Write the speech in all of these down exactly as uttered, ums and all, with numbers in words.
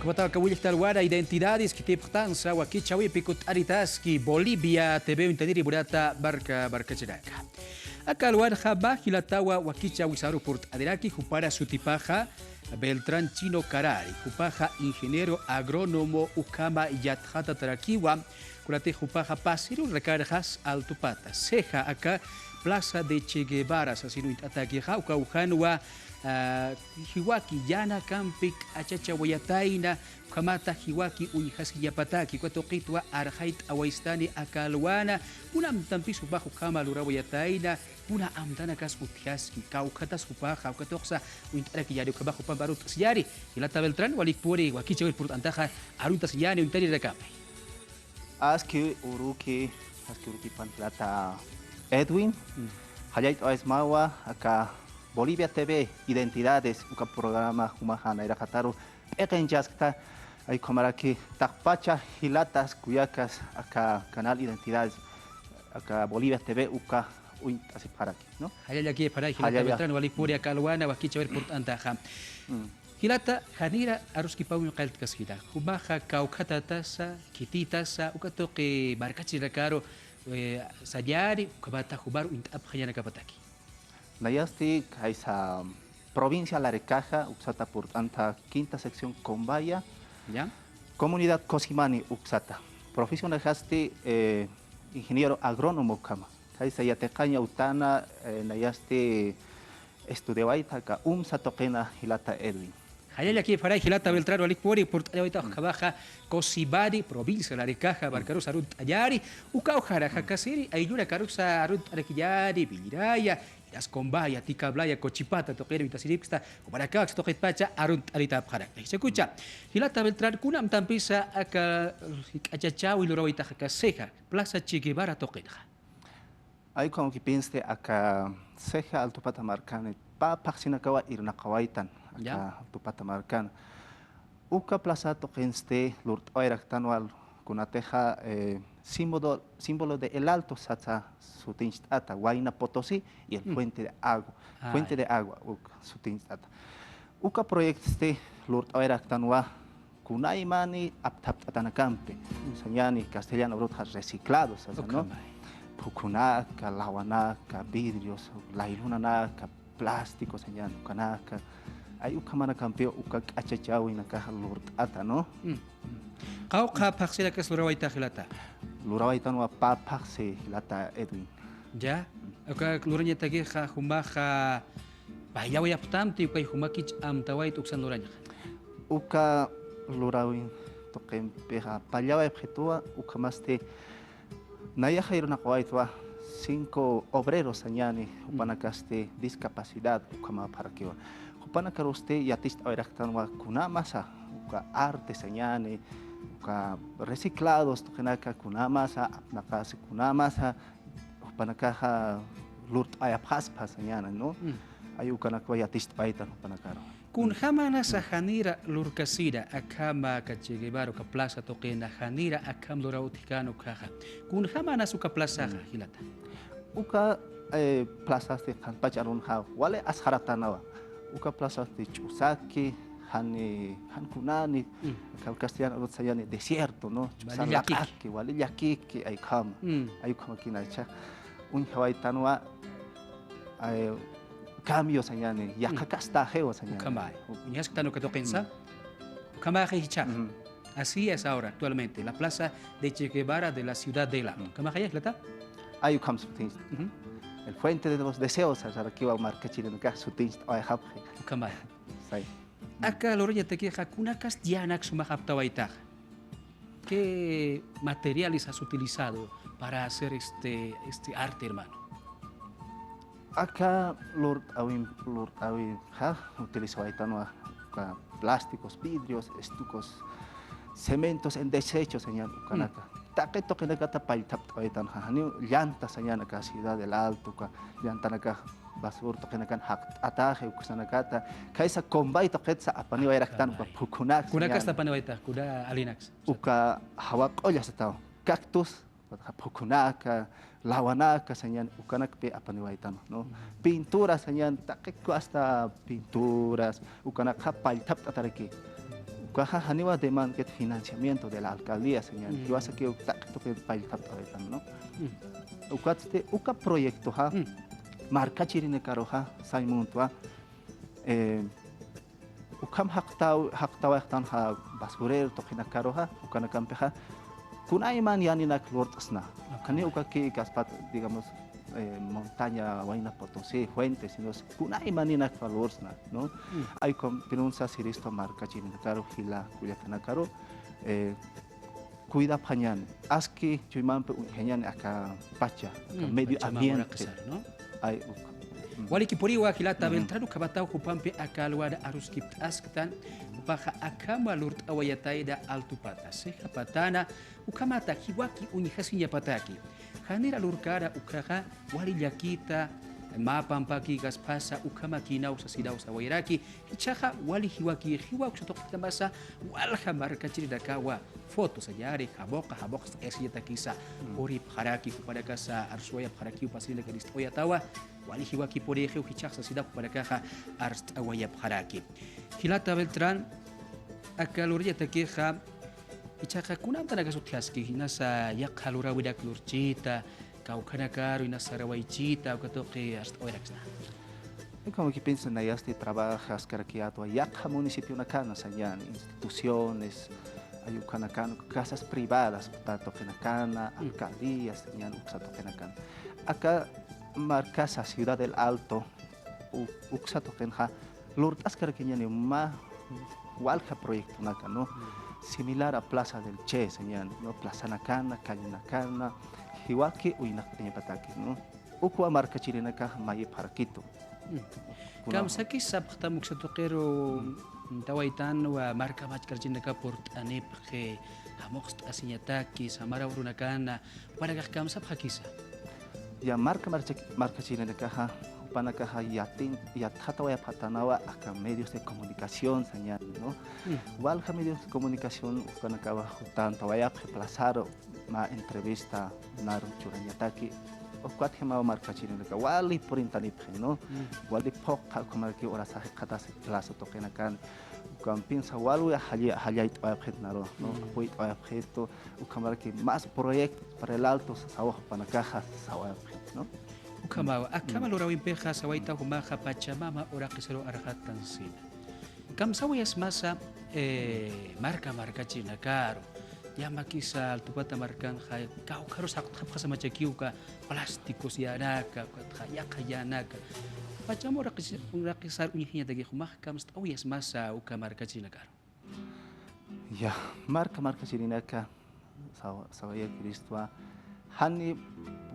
Watawa kawillkta alwana Identidades khitipxtansa wakichäwipi kutt'anitaski Bolivia T V uñtaniri munata marka markachinaka. Aka alwanxa mä jilatawa wakichäwisaru purt'aniraki, jupana sutipaxa Beltrán Chino Carari, jupaxa ingeniero agrónomo ukhama yatxatatarakiwa, kunatix jupaxa pasirurakanxa Altupata, Ceja, aka Plaza de Che Guevara sasin uñt'atakixa, ukawjanwa, ah, jiwaki yänakampi k'achachawayatayna, ukhamata jiwaki uñjasiñapataki, uka tuqitwa arxayt'awaystani aka alwana, kuna amtampis jupax ukhama lurawayatayna, kuna amtanakas utjaski, kawkhatas jupaxa, uka tuqsa uñt'arakiñäni, ukhamax jupampi arunt'asiñäni. Jilata Beltrán, walikpuni wakichäwir purt'antaxa aruntasiñäni uñtanirakampi. Aski uruki, aski urukipan jilata Edwin. Mm. Jallayt'awaysmawa aka Bolivia T V Identidades uka programa jumaxa nayraqataru p'iqinchaskta, ukhamaraki taqpacha jilatas kullakas aka canal Identidades, aka Bolivia T V uka uñt'asipxaraki, ¿no? Jallallakipxaray jilata Jallalla. Beltrán, walikpuni aka alwana wakichäwir purt'antaxa. Mm. Jilata, janira aruskipaw qalltkaskita. Jumaxa kawkhatatasa, khititasa, uka tuqi markachirinakaru, eh, sañäni, ukhamata jumar uñt'apxañanakapataki. Nayasti kaysa provincia Larecaja uksata purt'anta quinta sección Combaya, Ya. comunidad Cosimani uksata. Profesionajasti, eh, ingeniero agrónomo ukhama. Kaysa yatiqaña utana, eh, nayasti estudiawayta aka UMSA tuqina jilata Edwin. Jallallakipxaray jilata Beltrán, walikpuni purt'añawayta ukhamaxa Cosimani, provincia Larecaja markarus arunt'añäni, ukawjaraxa kasiri ayllunakarusa arunt'arakiñäni, Villiraya, Iras Combaya, Ticablaya, Cochipata tuqir uñtasiripksta, jumanakax tuqitpacha arunt'aritapxarakta. Jichhakucha, jilata Beltrán, kuna amtampisa aka, eh, k'achachäwi lurawaytaxa aka Ceja, Plaza Che Guevara tuqinxa. Ay, como que pienste aka Ceja Altupata markani, pä phaxsinakawa irnaqawaytan, aka Ya. Altupata markan. Uka plaza tuqinsti lurt'awayraktanwa kunatixa, eh, símbolo, símbolo de El Alto satsa sutincht'ata, Huayna Potosí y el Mm. fuente de agua, Ay. fuente de agua, uk sutincht'ata. Uka proyectosti lurt'awayraktanwa kunaymani apthapt'atanakampi. Sañani castellano urutxa reciclados, sasa, ¿no? Ukhamay. Phukhunaka, lawanaka, vidrios, laylunanaka, plástico, sañani ukanaka. Ay, ukhamanakampiw uka k'achachäwinakax lurt'ata, ¿no? Mm. Qawqha phaxsinakas lurawayta jilata. Lurawaytanwa pä phaxsi jilata Edwin. Ya. Uka lurañatakixa jumaxa payllawayapxtamti, ukay jumakich amtawayta uksan lurañxa. Uka lurawin tuqimpixa payllawayapxituwa, ukhamasti nayaxa irnaqawaytwa cinco obreros sañani, Mm. jupanakasti discapacidad ukhamapxarakiwa. Jupanakarusti yaticht'awayaraktanwa kunamasa uka arte sañani, uka reciclados tuqinaka kunamasa, apnaqasi kunamasa, jupanakaxa lurt'ayapxaspa sañäni, ¿no? Mm. Ay, ukanakawa yaticht'awaytan jupanakaru. Kunjamanasa janira lurkasina akhama aka Che Guevara uka plaza tuqina janira akham luraw utjkän ukhaxa. Kunjamanasa uka plazaxa, Mm. jilata. Uka, eh, plazasti qhanpach arunxa wali asxaratanawa. Uka plazasti ch'usaki, jani, jan kunani, Mm. aka castellano arut sañani desierto, ¿no? Ch'usan Wali llakiki. laq'aki, wali llakiki, aykhama. Mm. Aykhama kinacha. Uñjawaytanwa, ay, cambio sañani, Mm. yaqha castajewa sañani. Ukhamay. Uñjasktan uka tuqinsa. Mm. Ukhamaxa jichhax. Mm. Así es ahora, actualmente, la plaza de Che Guevara de la ciudad de El Alto. Mm. Ukhamaxa jilata. Ay, ukham sutinch. Mm. El fuente de los deseos, sarakiwa markachirinakax sutincht'awayxapxi. Ukhamay. Say. Aka lurañatakixa, kunakasti yänak sumax aptawaytaxa. ¿Qué materiales has utilizado para hacer este, este arte, hermano? Aka lurt'awin, lurt'awinxa utilizawaytanwa, uka plásticos, vidrios, estucos, cementos en desecho, sañan ukanaka. Mm. Taqi tuqinakata pallthapt'awaytanxa, janiw llanta sañan aka Ciudad del Alto, uka llantanakax basura tuqinakan jaqt'ataxi, uksanakata, kaysa Combay tuqitsa apaniwayraktan, uka Combay. Phukunak sañan. Kunakasti apaniwaytax, kuna alinaks. Uka jawa q'ulla sataw, cactus, phukunaka, lawanaka sañan, ukanakpi apaniwaytan, ¿no? Ujú. Pintura sañan, taqiku hasta pinturas, ukanakxa pallthapt'ataraki. Ukaxa janiwa demandkit financiamiento de la alcaldía, señal. Mm. Jiwasakiw taqi tuqi palltapt'awitan, ¿no? Mm. Ukatsti, uka proyectoxa, mm, markachirinakaruxa, sañ muntwa, eh, ukham jaqtaw-, jaqtawayxtanxa basurero tuqinakaruxa, ukanakampixa, kunayman yaninak lurt'sna. Jani ukaki kaspat, digamos, eh, montaña Huayna Potosí, Fuentes, sino kunayman yaninak lurt'sna, ¿no? Mm. Ay, con, pinunsa siristo markachirinakaru, jila kullakanakaru, eh, cuidapxañäni, aski chuymampi uñjañäni aka pacha, aka, mm, medio ambiente. Pachamama uraqisar, ¿no? Ay, uk-, mm. Walikipuniwa jilata, mm, Beltrán, ukhamataw jupampi aka alwana aruskipt'asktan, jupaxa akhama lurt'awayatayna altupata, ceja patana, ukhamata jiwaki uñjasiñapataki. Janira lurkäna ukkhaxa, wali llakita, mä pampaki kaspasa, ukhamakïnaw sasinaw sawayaraki, jichhaxa wali jiwaki, jiwa uksa tuqitjamasa, walja markachirinakawa, foto sañäni, jamuqa, jamuqsa, ersiñatakisa, mm, puripxaraki, jupanakasa, arsuwayapxarakiw pasirinaka list'awayatawa, wali jiwakipunixiw jichhax sasina jupanakaxa arst'awayapxaraki. Jilata Beltrán, aka lurañatakixa, jichhaxa kunamtanakas utjaski, inasa yaqha lurawinak lurchita, kawkhanakaru inasa sarawaychita, uka tuqi arst'awayaraksna. Como que pienso nayasti trabajaskarakiyätwa yaqha municipionakana sañäni, instituciones, ay ukhanakan, casas privadas, uka tuqinakana, mm, alcaldías, sañäni, uksa tuqinakana. Aka markasa Ciudad del Alto, u-, uksa tuqinxa, lurt'askarakiñäni mä walja proyectonaka, ¿no? Mm. Similar a Plaza del Che, sañäni, ¿no? Plazanakana, callenakana, jiwaki uñjt'añapataki, ¿no? Ukwa markachirinakax mayipxarakitu. Mm. Kuna- Kamsakis sapxtam uksa tuqiru, mm, tawaytanwa marka machkarachirinaka purt'anipxi, jamuqst'asiñataki, samara urunakana, jupanakax kamsapxakisa. Ya marka marchak-, markachirinakaxa, jupanakaxa yatin-, yatxatawayapxätanawa aka medios de comunicación, sañäni, ¿no? Mm. Walja medios de comunicación, jupanakawa jutantawayapxi plazaru, mä entrevista naru churañataki, ukatjamaw markachirinaka, wali purintanipxi, ¿no? Mm. Wali phuqha, ukhamaraki urasa jikxatasi plaza tuqinakan, ukampinsa wali jalla-, jallayt'awayapxit naru, ¿no? Mm. Apuyt'awayapxitu, ukhamaraki más proyecto para el Alto sawa jupanakaxa sawayapxit, ¿no? Ukhamaw, akhama, mm, lurawimpixa sawayta jumaxa Pachamama uraqisaru arxatansina. Kamsawayasmasa, eh, marka markachirinakaru. Yamakisa Altupata markanxa, kawkharus jaqtxapxasa machakiw uka plásticos yänaka, ukatxa yaqha yänaka. Pachamama uraqis-, uraqisar uñjañataki jumax kamst'awayasmasa uka markachirinakaru. Ya, marka markachirinaka, sawa-, sawayakiristwa, jani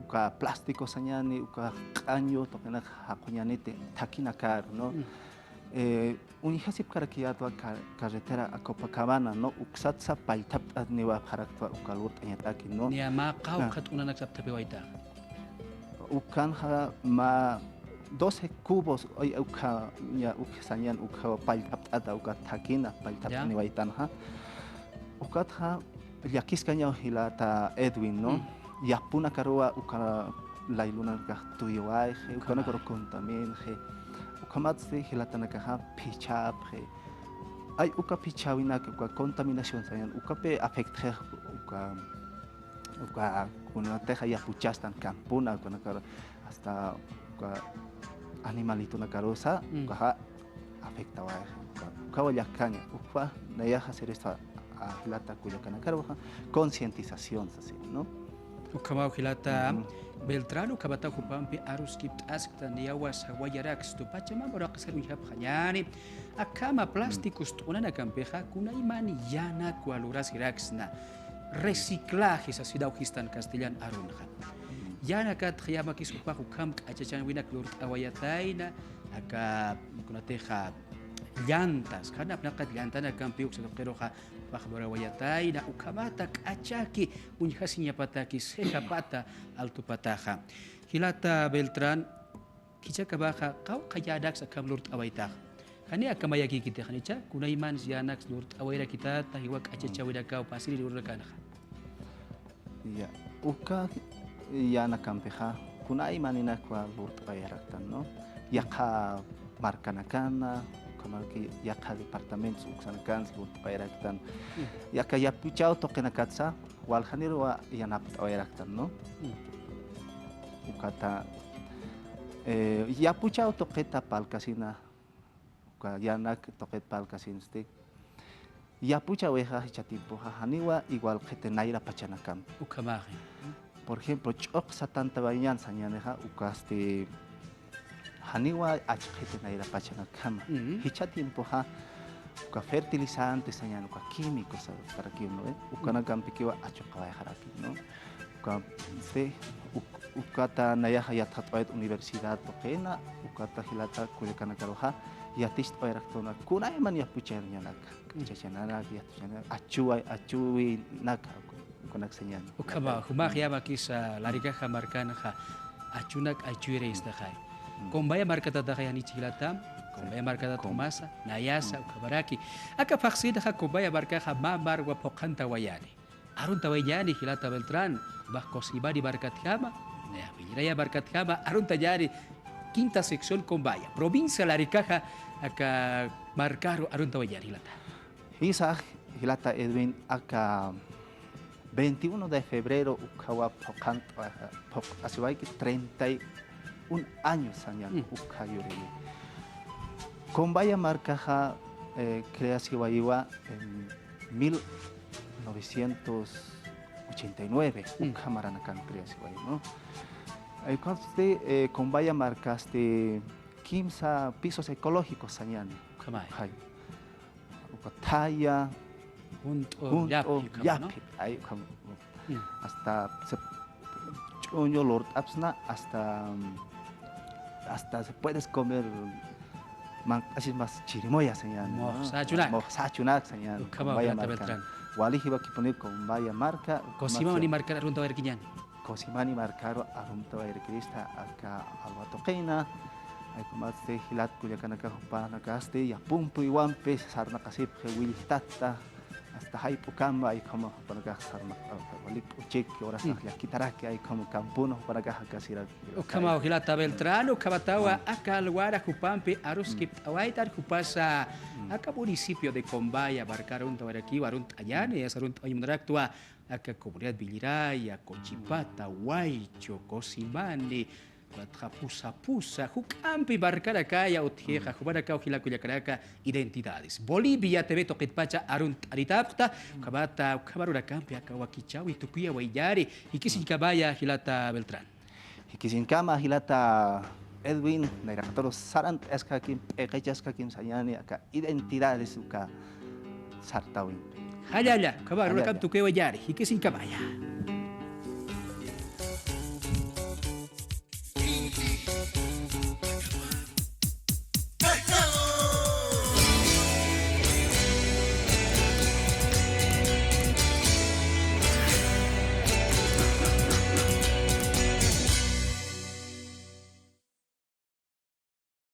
uka plástico sañäni, uka q'añu tuqinaka jaquñäniti thakhinakaru, ¿no? Mm. Eh, uñjasipkarakiyätwa ca-, carretera a Copacabana, ¿no? Uksatsa palltapt'aniwapxaraktwa uka lurt'añataki, ¿no? Niya mä qawqha, ah, t'unanak sapthapiwayta. Ukanxa mä doce cubos, ay, ukha, ña, ukha sañäni, ukha palltapt'ata, uka thakhina palltapt'aniwaytanxa. Ya. Ukatxa llakiskañaw jilata Edwin, ¿no? Mm. Yapunakaruwa uka laylunakax tuyawayxi, ukanakaru contaminxi. Ukhamatsti jilatanakaxa phichhapxi. Ay, uka phichhäwinak, uka contaminación sañäni, ukapi afectxi, uka uka, kunatixa yapuchastan campona, ukanakar hasta uka animalitonakarusa, mm, ukaxa afectawayxi, uka, ukawa llakaña, ukwa nayaxa sirista, a, jilata kullakanakaruxa, concientización sasini, ¿no? Ukhamaw jilata, ujú, Beltrán, ukhamata jupampi aruskipt'askta, niyawa sawayarakistu, Pachamama uraqisar uñjapxañäni, akhama plásticos t'unanakampixa, kunayman yänakwa lurasiraksna. Reciclaje sasinaw jistan castellan arunxa. Yänakatxa yamakis jupax ukham k'achachanwinak lurt'awayatayna, aka kunatixa llantas, jan apnaqat llantanakampiw uksa tuqiruxa jupax lurawayatayna, ukhamata k'achaki uñjasiñapataki ceja pata, alto pataxa. Jilata Beltrán, jichhakamaxa qawqha yänaks akham lurt'awaytaxa. Jani akhamayakïkiti, janicha, kunayman yänaks lurt'awayarakitäta, jiwa k'achachäwinakaw, pasiri lurunakanxa. Ya, uka yänakampixa, kunaymaninakwa lurt'awayaraktan, ¿no? Yaqha markanakana, ukhamaraki yaqha departamentos uksanakans lurt'awayaraktan. Aka yapuchaw tuqinakatsa, waljaniruwa yanapt'awayaraktan, ¿no? Ukata, eh, yapuchaw tuqita parlkasina, uka yanak tuqit parlkasinsti. Yapuchawixa jichha tiempoxa janiwa igual qhiti nayra pachanakampi. Ukhamaxi. Por ejemplo, ch'uq satantawayañän sañänixa, ukasti janiwa achxiti nayra pachanakama. Jichha tiempoxa uka fertilizante sañän, uka químicos, para que uno ve, ukanakampikiwa achuqawayxaraki, ¿no? Uka, sí, uk-, ukata nayaxa yatxat'awayt universidad tuqina, ukata jilata kullakanakaruxa yaticht'awayaraktuna kunayman yapuchañanaka, k'achachananak, yatichananak, achuwa-, achuwinaka, ukanak sañäni. Ukhama, jumax yamakisa, larikaxa markanxa, achunak achuyirïstaxay. Combaya markatataxa yanichi jilata, Combaya markatata jumasa, nayasa, ukhamaraki. Aka phaxsinxa Combaya markaxa mä marwa phuqhantawayani. Aruntawayañäni jilata Beltrán, jumax Cosimani markatjama, nayax Villiraya markatjama, aruntañäni quinta sección Combaya, provincia Larikaxa, aka markaru aruntawayañäni jilata. Jisa, jilata Edwin, aka veintiuno de febrero ukhawa phuqhant'awa-, phuqt'asiwayki treinta y un años sañäni ukha yuriri. Combaya markaxa, eh, creasiwayiwa en mil novecientos ochenta y nueve, ukha maranakan creasiwayi, ¿no? Entonces, eh, Combaya markasti kimsa pisos ecológicos sañäni. Ukhamay. Hay. Uka thaya, junt'u, junt'u, llapi, ukhama, ¿no? Llapi, ay, ukham-, hasta se, ch'uñu lurt'apsna, hasta, hasta se puedes comer manq'asis mas chirimoya sañäni, ¿no? Mojsachunak. Mojsachunak sañäni. Ukhama, Combaya marka. Beltrán. Wali jiwakipuni Combaya marka, Cosimani markar aruntawayarakiñäni. Cosimani markaru arumtawayarakiñäni aka alwa tuqina. Ay, ukhamasti jilat kullakanaka jupanakasti yapumpuywampi sarnaqasipxi willjtata, hasta jayp'ukama, ay, ukhama jupanakax sarnaq-, wali k'uchik, horasax llakitaraki, ay, ukhama kampuna jupanakax akasiraki. Ukhamaw jilata Beltrán, ukhamatawa aka alwara jupampi aruskipt'awaytan jupasa aka municipio de Combaya marka aruntawayarakiwa, arunt'añäni, asa arunt'awañ munaraktwa. Aka comunidad Villiraya, Cochipata, Waychu, Cosimani, ukatxa Pusapusa, juk'ampi markarakaya utjixa, jumanakaw jila kullakanaka, Identidades. Bolivia T V tuqitpacha arunt'aritapxta, ukhamata, ukham arunakampi aka wakichäwi tukuyawayañäni, jikisiñkamaya jilata Beltrán. Jikisiñkama jilata Edwin, nayraqataru sarant'askakim, p'iqichaskakim sañäni aka Identidades uka sartawimpi. Jallalla, ukhama arunakamp tukuyawayañäni, jikisiñkamaya.